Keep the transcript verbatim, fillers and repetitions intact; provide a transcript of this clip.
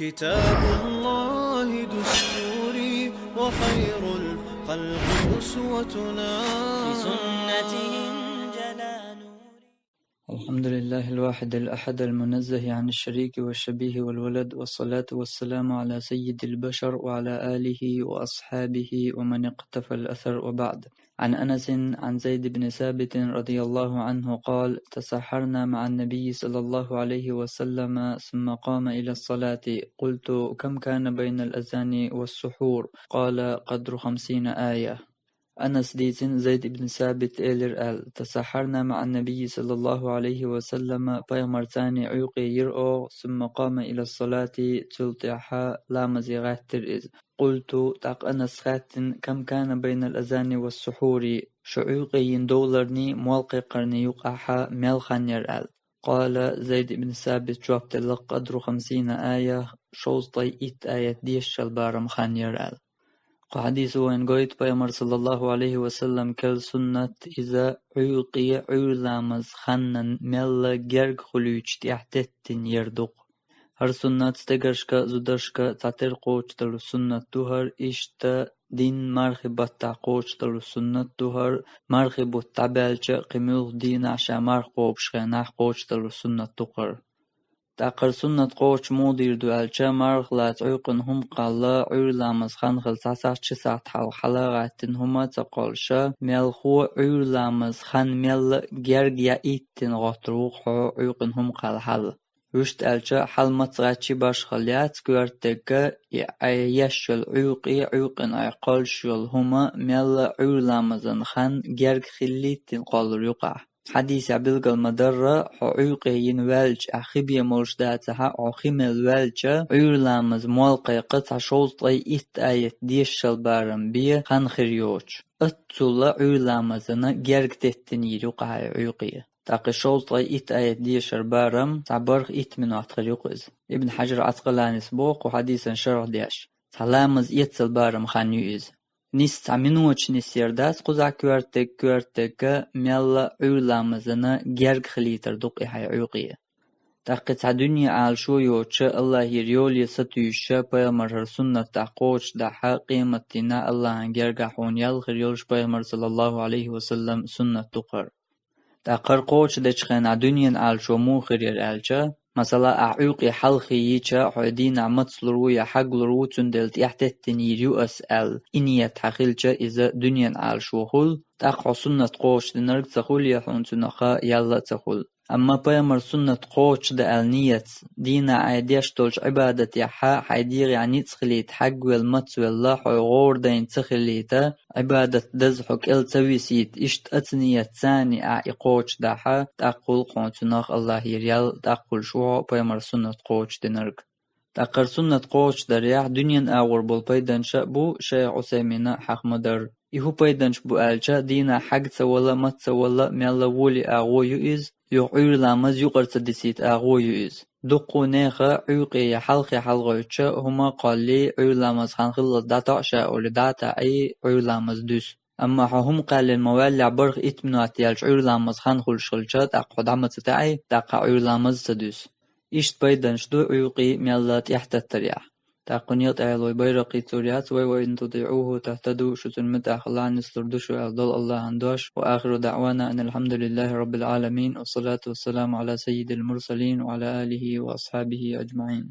كتاب الله دستوري، وخير الخلق أسوتنا. بسنته انجلى نوري. الحمد لله الواحد الأحد المنزه عن الشريك والشبيه والولد، والصلاة والسلام على سيد البشر وعلى آله وأصحابه ومن اقتفى الأثر، وبعد. عن أنس عن زيد بن ثابت رضي الله عنه قال: تسحرنا مع النبي صلى الله عليه وسلم ثم قام إلى الصلاة. قلت: كم كان بين الأذان والسحور؟ قال: قدر خمسين آية. Анас дийцина, Зайд ибн Сабит элира аьлла: تسحرنا مع النبي صلى الله عليه وسلم, пайхамарца Ӏуьйкъе йира оха, ثم قام إلى الصلاة, цул тӀаьхьа ламазе гӀаьттира иза. قلت, тӀаккха Анаса хаьттина: كم كان بين الأذان والسحور, шу Ӏуьйкъе йина довларний, молла кхайкхарний юкъахь мел хан яра аьлла. قال, Зайд ибн Сабита жоп делла: قدر خمسين آية, шовзткъе итт аят дешаш барам хан яра аьлла. Кху хьадисо вайна гойту пайхамара, саллаллаху Ӏалайхи ва саллам, керла суннат иза Ӏуьйкъе Ӏуьйра ламаз ханнан мелла герга хуьлуьйтуш тӀехь теттина яр ду-кх. ХӀара суннат стегаршка, зударшка цхьатера кхочушдалу суннат ду хӀара, иштта дийнан мархи баттахь кхочушдалу суннат ду хӀара, мархи бутт дӀабаьлча а, кхин муьлхха дийнахь ша марха кхобуш хенахь кхочушдалу суннат ду-кх хӀара. ТӀаккха хӀара суннат кхочуш муха дийр ду аьлча, марха лаца Ӏуьйкъана хӀума кхалла, Ӏуьйра ламаз хан хилла цхьа сахьт, ши сахьт хьалха хьала а гӀаьттина хӀума а ца кхоллуш, мелхо а Ӏуьйра ламаз хан мелла а герга яиттина гӀоттур ву-кх хьо Ӏуьйкъана хӀума кхалла хьал. Вуьшта аьлча, хьал маца гӀаьттача башхалла яц, коьртаниг а, и Ӏай еш йолу Ӏуьйкъе, Ӏуьйкъана Ӏай кхоллуш йолу хӀума мелла а Ӏуьйра ламазан хан герга хилийтина кхоллур юкъахь. Хьадисехь билгал ма-дарра, хьо Ӏуьйкъе йина ваьлча, ахь хи бен молуш дацахь а, хьо хи мелла ваьлча, Ӏуьйра ламаз молла кхайкха цхьа шовзткъе итт аят дешаш барам бен хан хир йоцуш. Оццул а Ӏуьйра ламазана герга теттина йийр ю-кх хьайн Ӏуьйкъе. ТӀаккха и шовзткъе итт аят дешар барам цхьа барх итт минот хир ю-кх иза. Ибн Хьажар Ӏаскъаланис боху кху хьадисан шархь деш: цхьа ламаз эцал барам хан ю иза. Нийса цхьа миноча нисъяр дац кхузахь коьртаниг, коьртаниг а мелла а Ӏуьйра ламазана герга хилийтар ду-кх и хьайн Ӏуьйкъе. ТӀаккха и цхьа дуьне Ӏалашо йоцуш а, АллахӀера йоле сатуьйсуш а, пайхамара хӀара суннат дӀакхочушдахь а, къематдийнахь АллахӀан гергахь хьуна ял хир йолуш пайхамара, саллаллаху Ӏалайхи ва саллам, суннат ду-кх хӀара. ТӀаккха хӀара кхочушдечу хенахь дуьненан Ӏалашо муха хир яра аьлча, масала, ахь Ӏуьйкъе хьалха йийча, хьо дийнахь мацлур ву я хьаглур ву, цундела тӀехь теттина йийр ю ас аьлла, и ният хьан хилча, иза дуьненан Ӏалашо хуьлу, тӀаккха хьо суннат кхочушдинарг ца хуьлу я хьуна цунах ял а ца хуьлу. Амма пайхамара суннат кхочушдан аьлла ниятца, дийнахь Ӏай деш долчу Ӏибадатехь хьайн дегӀехь ницкъ хилийта хьагвелла, мацвелла, хьо гӀора дайна ца хилийта, Ӏибадат даза хьо кӀел ца висийта, иштта оцу ниятца царний ахь и кхочушдахь, тӀаккха хуьлу-кх хьуна цунах АллахӀера ял, тӀаккха хуьлуш ву хьо пайхамара суннат кхочушдинарг. ТӀаккха хӀара суннат кхочушдарехь дуьненан агӀор болу пайданаш а бу, шайх Ӏусаймина хьаха ма-дарра. И хӀун пайданаш бу аьлча, дийнахь хьаг ца вала, мац ца вала, мелла волий агӀо ю иза, юха Ӏуьйра ламаз юкъара ца дисийта агӀо ю иза. Дуккха а нехан Ӏуьйкъе я хьалхе хьалагӀойтуш а хӀума кхоллий, Ӏуьйра ламаз хан хиллалц дӀатоӀа ша олий, дӀа а таӀий, Ӏуьйра ламаз дуьсу. Амма хьо хӀума кхаьллина ма-ваьллехь, барх итт минот яьлча Ӏуьйра ламаз хан хуьлуш хилча, тӀаккха хьо дӀа ма ца таӀий, тӀаккха Ӏуьйра ламаз а ца дуьсу. Иштта пайданаш ду Ӏуьйкъе мелла тӀехь таттарехь. ТӀаккха кхунах тӀаьхьа вай байракхи цуьр яц: «Ва ин тутиӀуху тахтаду», шу цунна муьтӀахь хилахь нислур ду шу аьлла долу АллахӀан дош. Ва ахиру даӀвана анил хьамдулиллахӀи раббил Ӏаламин, ва салату ва саламу Ӏала саййидил мурсалин ва Ӏала алихӀи ва асхьабихӀи аджмаӀин.